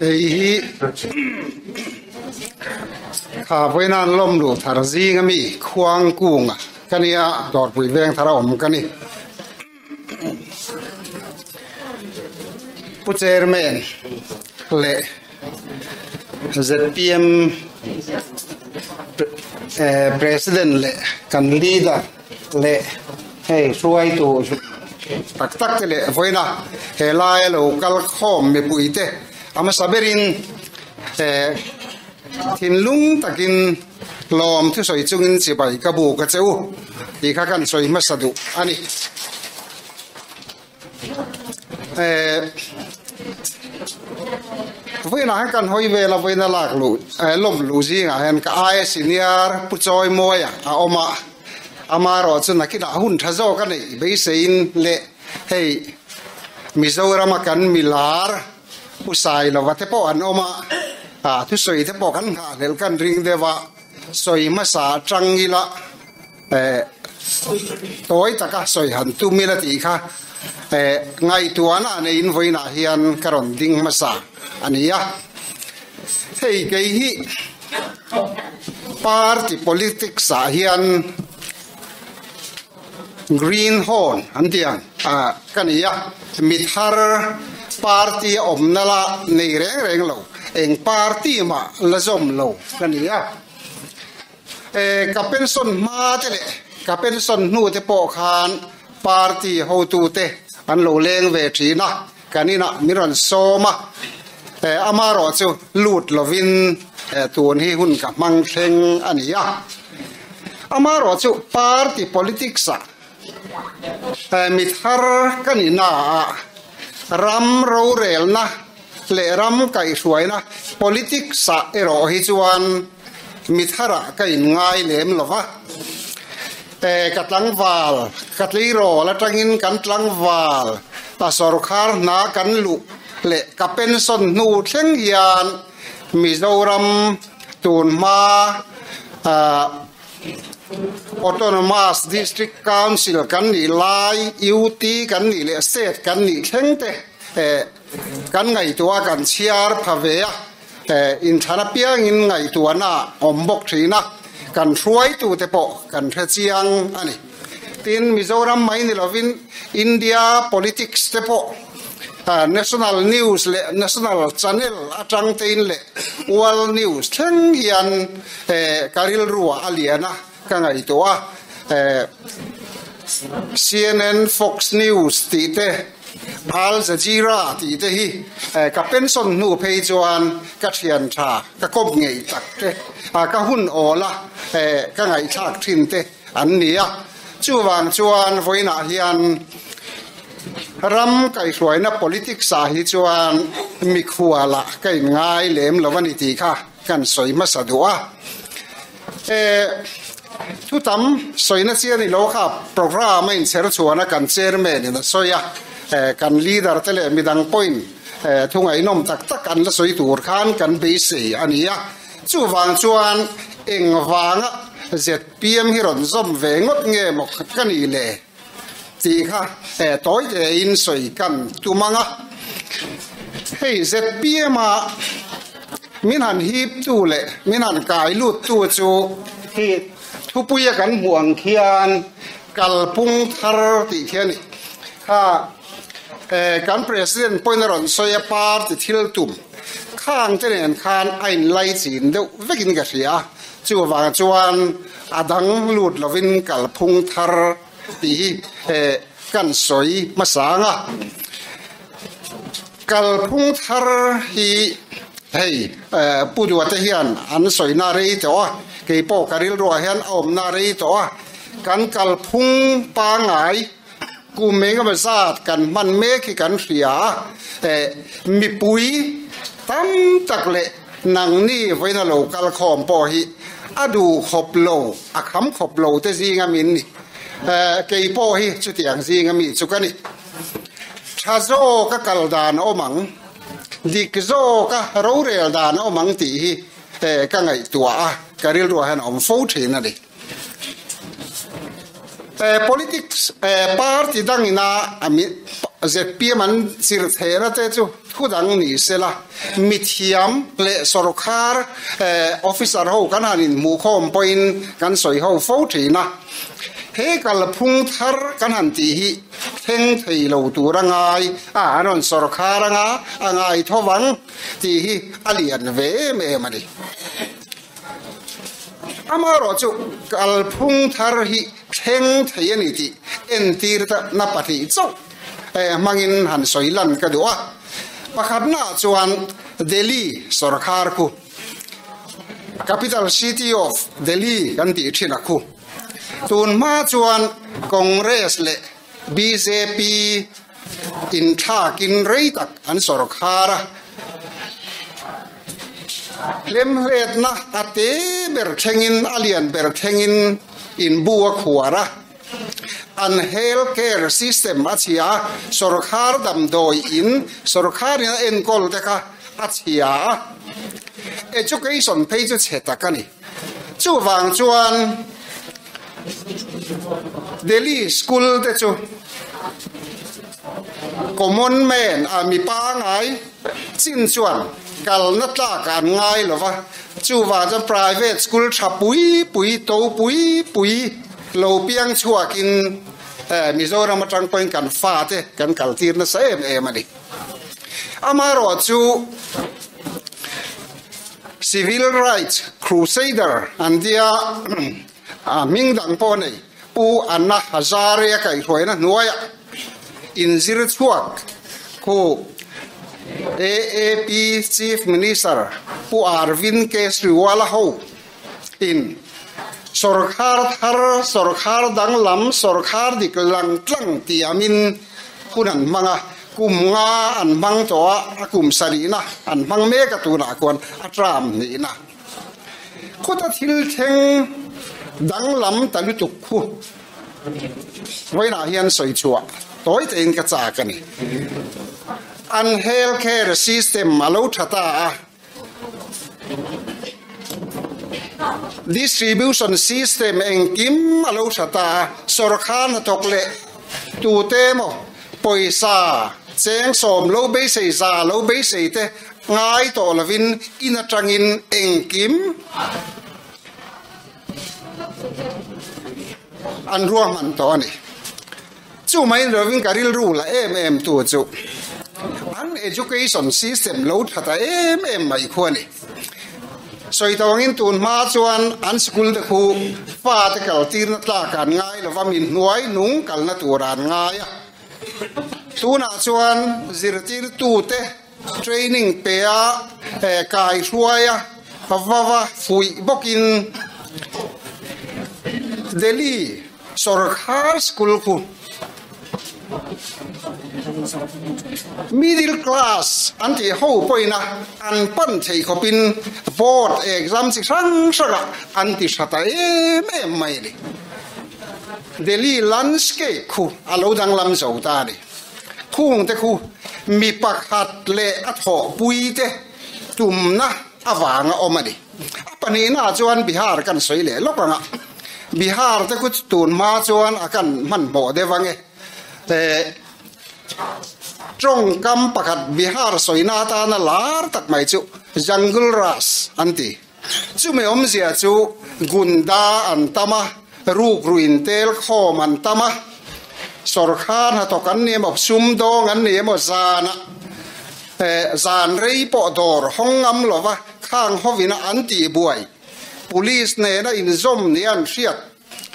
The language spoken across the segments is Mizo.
Hei hi kha vawiin an lawm luh thar zing ami khuang kunga ka nia dawrpui veng thar a awm ka ni. Pu Chairman leh zpm President leh kan leader leh hei hruaitu tak tak te leh vawiina he laia lo kal khawm mipui te a hmasa berin thinlung takin lawm thusawi chungin chibai ka buk a che u tih kha kan sawi hmasa duh a ni. Vawiinah hian kan hawi vel a, vawiina lak luh lawm luh zingah hian ka aia senior Pu Chawimawia a awm a, amaherawh chu nakinah hun tha zawk a neih beiseiin leh hei Mizorama kan milar Pu Sailova te pawh an awm a, thusawi te pawh kan nghahhlelh kan ring deuh a, sawi hmasa atang ila. Eh, tawi taka sawi han tum ila tih kha eh, ngaihtuahna a neiin vawiinah hian ka rawn ding hmasa a ni a. Hei kei hi party politics ah hian green horn an tih ang ah ka ni a, mi thar party a awmna la nei reng reng lo, eng party mah la zawm lo ka ni a. Ka pension hma te leh ka pension hnu te pawh khan party hotute an lo leng ve thin a, kan inah min rawn sawm a, amaherawh chu lut lovin tun hi hun ka hmang thleng a ni a. Amaherawh chu party politics ah mi thar ka ni naah ram rorelna leh ram kaihhruaina politics ah erawh hi chuan Mi tharah ka inngai lem lo va, ka tlangval, ka tleirawl atangin kan tlangval a sawrkhar hna kan luh leh ka pension hnu thleng hian Mizoram tun hma Autonomous District Council kan nih lai, UT kan nih leh State kan nih thleng te kan ngaihtuah a kan chhiar pha ve a. Inthlan apiangin ngaihtuahna a awm bawk thin a, kan hruaitute pawh kan hre chiang a ni. Tin, Mizoram mai ni lovin India politics te pawh national news leh national channel atang tein leh world news thleng hian ka rilruah a lian a, ka ngaihtuah a. CNN, Fox News tih te, Al Jazeera tih te hi ka pension hnu phei chuan ka thian tha, ka kawp ngei tak te, ka hun awl a ka ngaihthlak thin te an ni a. Chuvang chuan vawiinah hian ram kaihhruaina politics ah hi chuan mikhualah ka inngai lem lo a ni tih kha kan sawi hmasa duh a. Thu tam sawina chian i lo kha program a inchher chhuan a kan chairman in a sawi a, kan leader te leh midang pawhin thu ngaihnawm tak tak an la sawi tur khan kan beisei a ni a. Chuvang chuan engvanga zpm hi rawn zawm ve ngawt nge maw ka nih le tih kha tawi tein sawi kan tum ang a. Hei zpm a min han hip tu leh min han kai lut tu chu hi thupuia kan hmuh ang khian kalpung thar tih khi a ni. Kha kan president pawhin a rawn sawi a party thil tum khang te nen khan a inlaichin deuh vekin ka hria a, chuvang chuan A dang lut lovin kalphung thar tih hi kan sawi hmasa ang a. Kalphung thar hi hei Pu Duate hian an sawina rei tawh a, kei pawh ka rilruah hian a awmna rei tawh a. Kan kalphung pangngai kum engemaw zat kan hman mek hi kan hria a, mipui tam tak leh Nangni vawiina lo kal khawm pawh hi a duh khawp lo, a kham khawp lo te zinga min ni. Kei pawh hi chutiang zinga mi chu ka ni. Tha zawka kal dan a awm ang, dik zawka rorel dan a awm ang tih hi ka ngaihtuah a, ka rilruah hian a awm fo thin a ni. Politics party dangina a. zpm an chirh thehna te chu thu dang ni sela, mithiam leh sorkar officer ho kan han inhmuhkhawm pawhin kan sawi ho fo thin a. He kalphung thar kan han tih hi thleng thei lo tur a ngai a, an rawn sorkar anga a ngai tho vang tih hi a lian ve em em a ni. Amaherawhchu chu kalphung thar hi thleng thei a ni tih entir na pahnih chauh hmangin han sawi lan ka duh a. Pakhatnaah chuan Delhi sorkar khu, Capital City of Delhi kan tih thin a khu. Tun hma chuan Congress leh bjp inthlakin rei tak an sorkar a. Hlemhletna a te ber thlengin a lian ber thlengin inbu a khuar a. An health care system a chhia a, sorkar damdawi in sorkarin a enkawl te kha a chhia a. Education phei chu chhe tak a ni. Chuvang chuan Delhi school te chu common man a mi pangai chin chuan kalna tlak an ngai lo va, chuvang chuan private school tha pui pui to pui pui lo piang chhuakin Mizoram atang pawhin kan fate kan kaltir nasa em em a ni. Amaherawhchu Civil Rights Crusader an tia a hming dang pawh nei Pu Anna Hazare a kaihhruaina hnuaiah inzir chhuak khu AAP Chief Minister Pu Arvind Kejriwal a ho in sawrkhar thar, sawrkhar danglam, sawrkhar dik lang tlang tiamin hun an hmang a, kum nga an hmang tawh a, a kum sarihna an hmang mek a tunah khuan a term hnihna. Khuta thil thleng danglam ta lutuk khu vawiinah hian sawi chhuah tawi tein ka chak a ni. An health care system a lo tha ta a. Distribution system engkim a lo hra ta a, sawrkhar hnathawk leh tute emaw pawisa cheng sawm lo beisei za lo beisei te ngai tawh lovin in atangin engkim an ruahman tawh a ni. Chu mai lovin ka rilru la em em tu chu an education system lo tha ta em em mai khu a ni. Sawi tawngin tun hma chuan an school te khu fate kal tirna tlak an ngai lova min hnuai nung kalna tur an ngai a. Tunah chuan zirtirtute training pe a, kai hruai a, vava fuih bawkin Delhi Sorkar school khu middle class an tih ho pawhin a an pan thei khawpin board exam chi hrang hrangah an ti hra ta em em mai a ni. Delhi landscape khu a lo danglam zo ta a ni. Khung te khu mi pakhat leh a thawhpui te tumna avanga awm a ni. A pahnihnaah chuan Bihar kan sawi leh lawk ang a, Bihar te khu tun hma chuan a kan hmanhmawh deuh ang e. Tawngkam pakhat Bihar sawina atana lar tak mai chu Jungle Raj an ti. Chumi awmzia chu Gunda an tam a, rukruin tel khawm an tam a, sawrkhar hnathawk an ni emaw, sumdawng an ni emaw zanah Zan rei pawh dawr hawng ngam lova khang hovina an tih buai, Police nena inzawm nia an hriat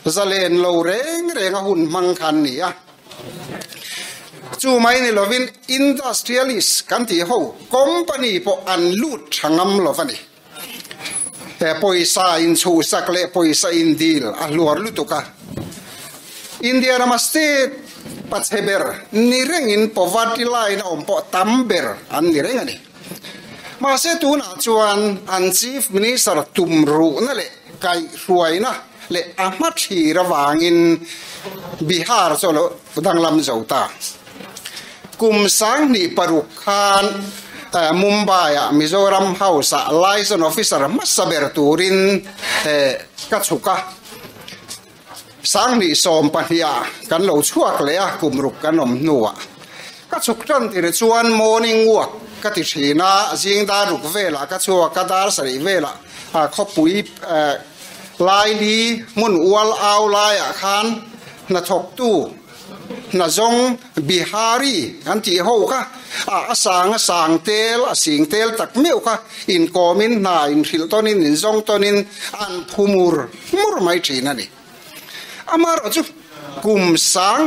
zalen lo reng reng a hun hmang kha an ni a. Chu mai ni lovin industrialist kan tih ho company pawh an lut tha ngam lova ni. Pawisa inchhuhsak leh pawisa indil a hluar lutuk a. India rama state pachhe ber ni rengin poverty line a awm pawh tam ber an ni reng a ni. Mahse tunah chuan an Chief Minister tum ruhna leh kaihhruaina leh a hma thlir avangin Bihar chu a lo danglam zo ta. Kum 2006 khan Mumbai-ah Mizoram House-ah Liaison Officer hmasa ber turin ka chhuk a. 2012-ah kan lo chhuak leh a, kum ruk kan awm hnuah. Ka chhuk tan tir chuan morning walk ka ti thin a, zing dar ruk velah ka chhuak a, dar sarih velah khawpui laili hmun ual au laiah khan hnathawktu hna zawng Bihari an tih ho kha a sang a sang tel a sing tel tak meuh kha inkawmin hna inhrilh tawnin inzawng tawnin an phu mur mur mai thin a ni. Amaherawh chu kum sang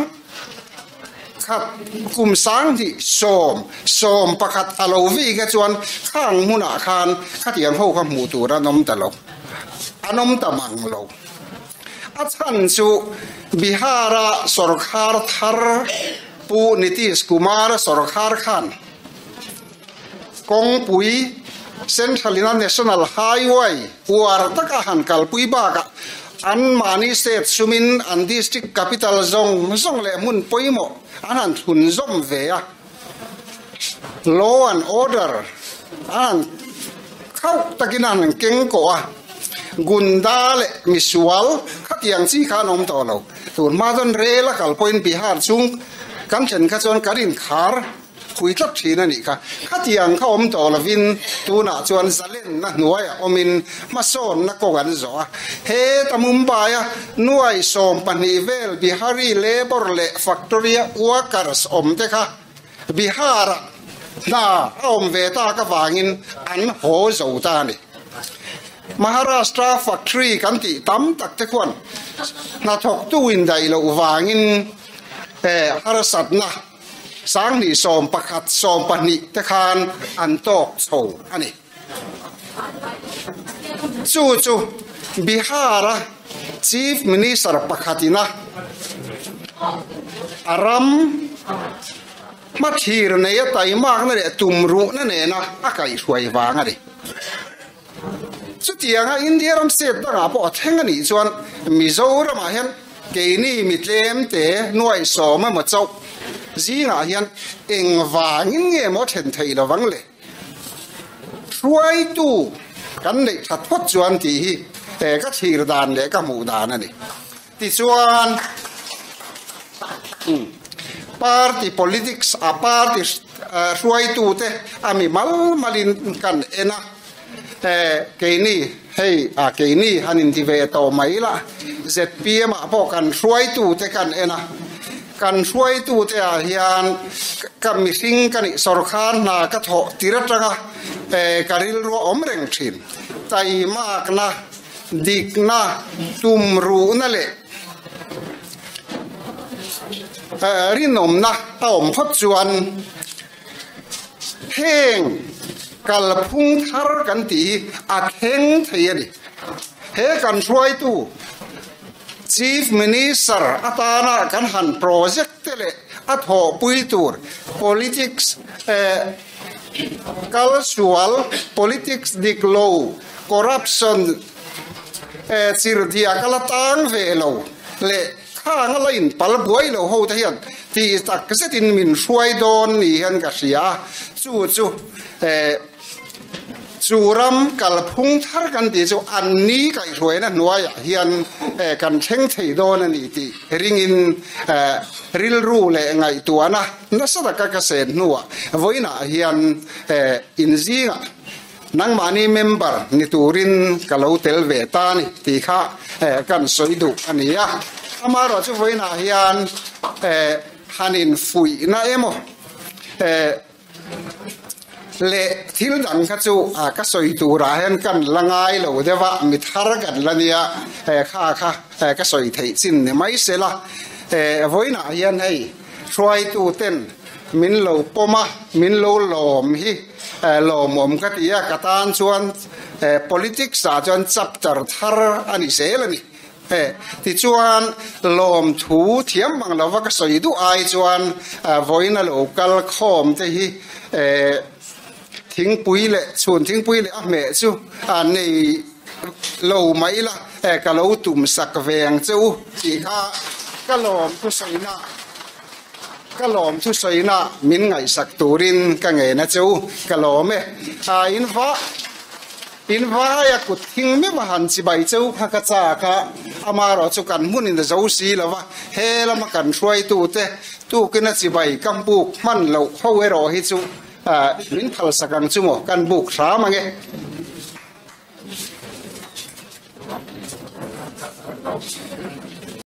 khat kum sang hnih sawm sawm pakhat a lo vik a chuan khang hmunah khan khatiang ho kha hmuh tur an awm ta lo an awm ta mang lo. A chhan chu Bihar-a sawrkhar thar Pu Nitish Kumar-a sawrkhar khan kawngpui Central ina National Highway uar taka han kalpui bakah anmahni state sumin an district capital zawng zawng leh hmun pawimawh an han thlun zawm ve a, law and order an han khauh takin an han keng kawh a, gunda leh misual khatiang chi kha an awm tawh lo. Tun hma chuan rel a kal pawhin Bihar chhung kan then kha chuan kan inkhar. Phui tlat thin a nih kha. Khatiang kha awm tawh lovin tunah chuan zalenna hnuaiah awmin hmasawnna kawng an zawh a. Heta Mumbai-a nuai 12 vel Bihari labour leh factory-a workers awm te kha Bihar-ah hna a awm ve tak avangin an haw zo ta a ni. Maharashtra factory kan tih tam tak te khuan hnathawktu indaih loh vangin harsatna Sanghnih 11, 12 te khan an tawk chho a ni. Chu chu Bihar-a Chief Minister pakhatina a ram hmathlir neia taimakna leh tumruhna nena a kaihhruai vang a ni. Chutianga India ram state dangah pawh a thleng a nih chuan Mizoramah hian keini mi tlemte nuai sawm emaw chauh zingah hian engvangin nge maw then theih lovang le? Hruaitu kan neih that phawt chuan tih hi ka thlir dan leh ka hmuh dan a ni. Tichuan party politics a party hruaitute a mi mal malin kan en a, keini hei a keini han inti ve tawh mai la, zpm ah pawh kan hruaitute kan en a, kan hruaitute ah hian ka mihring ka nih sawrkhar hna ka thawh tir atanga ka rilru a awm reng thin, taimakna Dikna, tumruhna leh rinawmna a awm phawt chuan heng kalphung thar kan tih hi a thleng thei a ni. He kan hruaitu Chief Minister atana kan han project te leh a thawhpui tur politics kalsual, politics dik lo, Corruption chirhdiak a la tang ve lo leh khang a la inpal buai lo ho te hian tih tak zetin min hruai dawn ni hian ka hria a, chu chu chu ram kalphung thar kan tih chu an ni kaihhruaina hnuaiah hian kan thleng thei dawn a ni tih ringin rilru leh ngaihtuahna nasa taka ka sen hnuah vawiinah hian inzingah Nangmahni member ni turin ka lo tel ve ta a ni tih kha kan sawi duh a ni a. Amaherawh chu vawiinah hian han infuihna emaw leh thil dang kha chu ka sawi turah hian kan la ngai lo deuh a, mi thar kan la nia kha kha ka sawi theih chin ni mai sela. Vawiinah hian hei hruaituten min lo pawm a, min lo lawm hi. Lawmawm ka ti a, ka tan chuan politics ah chuan chapter thar a ni zel a ni. Tichuan lawmthu thiam mang lova ka sawi duh ai chuan vawiin a lo kal khawm te hi thingpui leh chhun thingpui leh a hmeh chu a nei lo mai la ka lo tum sak ve ang che u tih kha ka lawmthu sawina. Ka lawm chu sawina min ngaihsak turin ka ngen a che u, ka lawm e. A in va in vaia kut thing meuh a han chibai che u kha ka chak a, amaherawh chu kan hmunin a zo si lo va, he lama kan hruaitute Tukin a chibai ka buk hman loh ho erawh hi chu min phalsak ang chu maw kan buk hram ang e.